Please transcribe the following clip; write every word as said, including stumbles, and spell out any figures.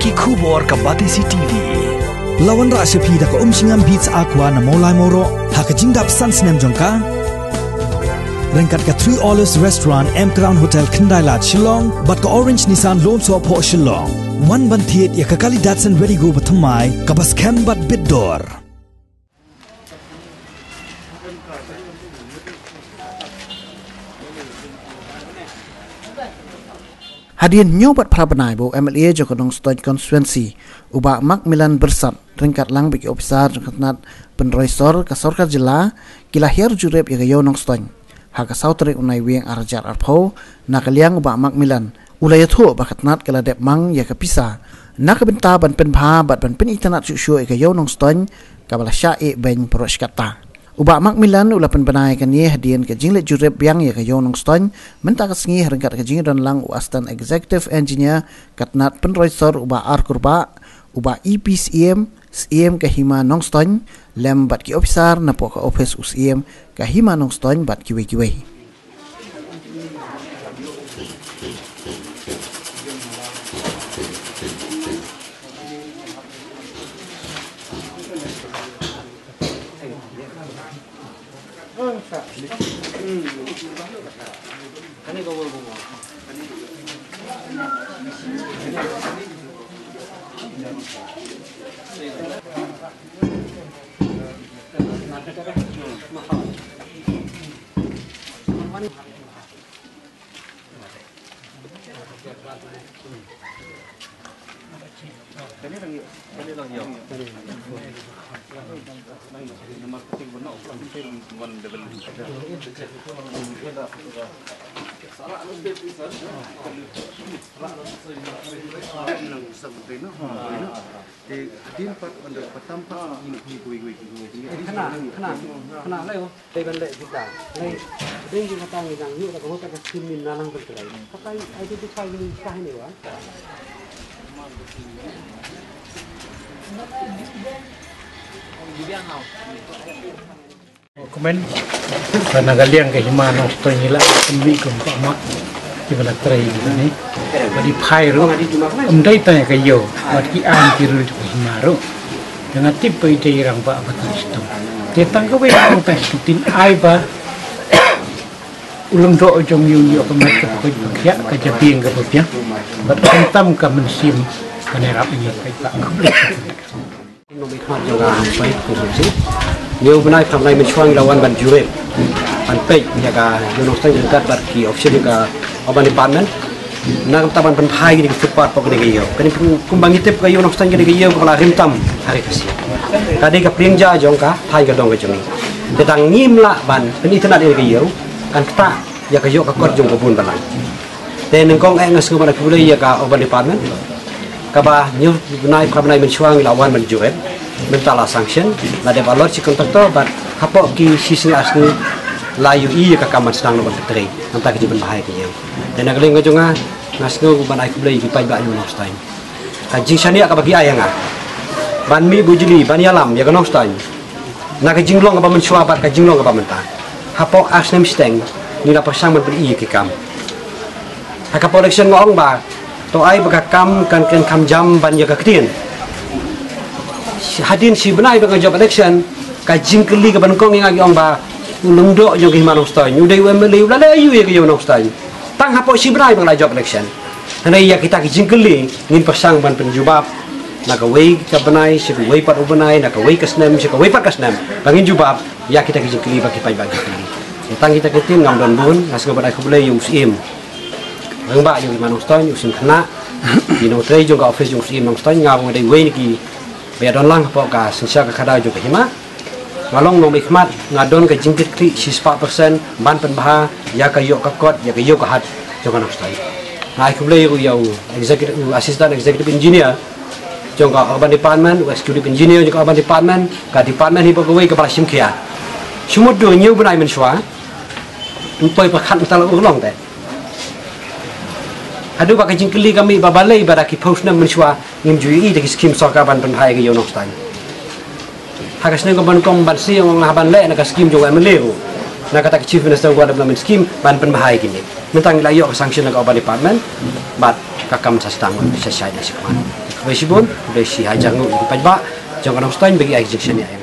Ki khubor ka Batesi T V. La wanrah sha phi da ka Umshngam Beats Aqua na Mawlai Mawroh ha ka jingdap san snem jong ka. Ryngkat ka Three Olives Restaurant, M Crown Hotel, Khyndai Lad, Shillong, bad ka Orange Nissan Lone Sohphoh, Shillong. Wan ban thied ïa ka kali Datsun Redi-GO ba thymmai, kaba skhem bad bit dor. Hadien hynñiew bad phra bnai ba u M L A jong ka Nongstoiñ Constituency, u Bah Macmillan Byrsat, ryngkat lang bad ki ophisar jong ka tnat pynroi sor ka sorkar jylla, ki la hiar jurip ïa ka Ïew Nongstoiñ. Ha ka saw tarik u Naiwieng ar hajar arphew, na ka liang u Bah Macmillan u la ïathuh ba ka tnat ka la dep mang ïa ka pisa na ka bynta ban pynbha bad ban pynitynnad shuh shuh ïa ka Ïew Nongstoiñ, kaba la shah ïehbeiñ baroh shi katta. U Bah Macmillan u la pynbna ïa kane hadien ka jingleit jurip biang ïa ka Ïew Nongstoiñ mynta ka sngi, ryngkat ka jingdon lang u Assistant Executive Engineer ka tnat pynroi sor, u Bah R Kurbah, u Bah E P Syiem, Syiem ka Hima Nongstoiñ, lem bad ki ophisar napoh ka ophis u Syiem ka Hima Nongstoiñ bad kiwei kiwei. Te hadien pat ban da patam pat ngin ïa kawei kawei kawei. Khnang, khnang, khnang, lei, oh. Lei ban leh kita. Lei, deng ki kata ngi dang ïoh da ka hok ka skim ni na lang ban trei. Kata identify ni ka hini wan. Kmen, ba na ka liang ka Hima Nongstoiñ ngi la pynmih kum ka mat kiba la trei ni. Ba dei phai ruh, ym dei tang ïa ka ïew, bad ki aiñ ki rul ka hima ruh. Te nga tip ba i dei rangbah ba tang shitom. Te tang kawei ka tang shitom tin ai ba u lyngdoh jong ngi u ïoh ka met ka pakhuid pakhiah, ka jabieng ka babiang. Bad khamtam ka mynsiem ka nai rap ïa ngi ka ba khublei. Nongmihkhmat jong ka Hynñiewtrep Constituency. Hynñiew bnai phra bnai mynshuwa ngi la wan ban jurip, ban peit ïa ka Ïew Nongstoiñ ryngkat bad ki official jong ka Urban Department. Na ka bynta ban pynbha ïa kine ki footpath hapoh kane ka ïew. Kane kum, kumba ngi tip ka Ïew Nongstoiñ kane ka ïew kaba la rim tam ha ri Khasi. Ka dei ka pliang ja jong ka thaiñ ka dong ka jong ngi. Te tang ngim lah ban pynitynnad ïa ka ïew, kan ktah ïa ka ïoh ka kot jong ka bun balang. Te nyngkong eh nga sngewbha ban ai khublei ïa ka Urban Department, kaba hynñiew bnai phra bnai mynshuwa ngi la wan ban jurip, mynta la sanction, la dep allot shi contractor, bad hapoh ki shi sngi ar sngi la ïohi ïa ka kam ban sdang noh ban trei, na ka bynta ka jingpynbha ïa ka ïew. Te na ka liang ka jong nga, nga sngewbha ban ai khublei ïa ki paidbah Ïew Nongstoiñ. Ka jingshaniah kaba ki ai ïa nga ban mih bujli, ban ïalam ïa ka Nongstoiñ. Na ka jinglong kaba mynshuwa bad ka jinglong kaba mynta. Hapoh ar snem shiteng, ngi la pyrshang ban pyni ïa ki kam. Ha ka por election nga ong ba, to ai ba ka kam kan kren kham jam ban ïa ka ktien. Hadien shi bnai ba ka jop election, ka jingkylli kaba nyngkong ïa nga ki ong ba, u lyngdoh jong ka Hima Nongstoiñ u dei u M L A u la leh aïu ïa ka Ïew Nongstoiñ. Tang hapoh shi bnai ba ka la jop election. Hynrei ïa kita ki jingkylli ngin pyrshang ban pynjubab na kawei ka bnai sha kawei pat u bnai, na kawei ka snem sha kawei pat ka snem, ba ngin jubab ïa kita ki jingkylli ba ki paidbah ki kylli. Tang kita ki ktien ngam don bun, nga sngewbha ban ai khublei ïa u Syiem Rangbah jong ka Hima Nongstoiñ, u Syiem Khynnah, ki nongtrei jong ka office jong u Syiem Nongstoiñ, nga ruh nga dei uwei na ki ba ïadon lang hapoh ka synshar ka khadar jong ka hima. Nga long nongmihkhmat, nga don ka jingkitkhlieh shispah percent ban pynbha ïa ka ïoh ka kot, ïa ka ïew ka hat jong ka Nongstoiñ. Nga ai khublei ruh ïa u executive, u assistant executive engineer jong ka urban department, u executive engineer jong ka urban department, ka department hi baroh kawei kaba la shim khia. Shu mut du hynñiew bnai mynshuwa, ym poi pyrkhat mynta la urlong te. Haduh ba ka jingkylli ka mih ba balei ba da ki phew snem mynshuwa ngim ju ïohi da ki skim sorkar ban pynbha ïa ka ïew Nongstoiñ. Ha ka snem kaba nyngkong ban sdang nga hap ban leh na ka skim jong u M L A ruh, na kata ka Chief Minister Rural Development Scheme ban pynbha ïa kine. Mynta ngi la ïoh ka sanction na ka urban department bad ka kam sa sdang shai shai na shikmat. Khublei shibun, khublei shi hajar nguh ïa ki paidbah jong ka Nongstoiñ ba ki ai ka jingshaniah ïa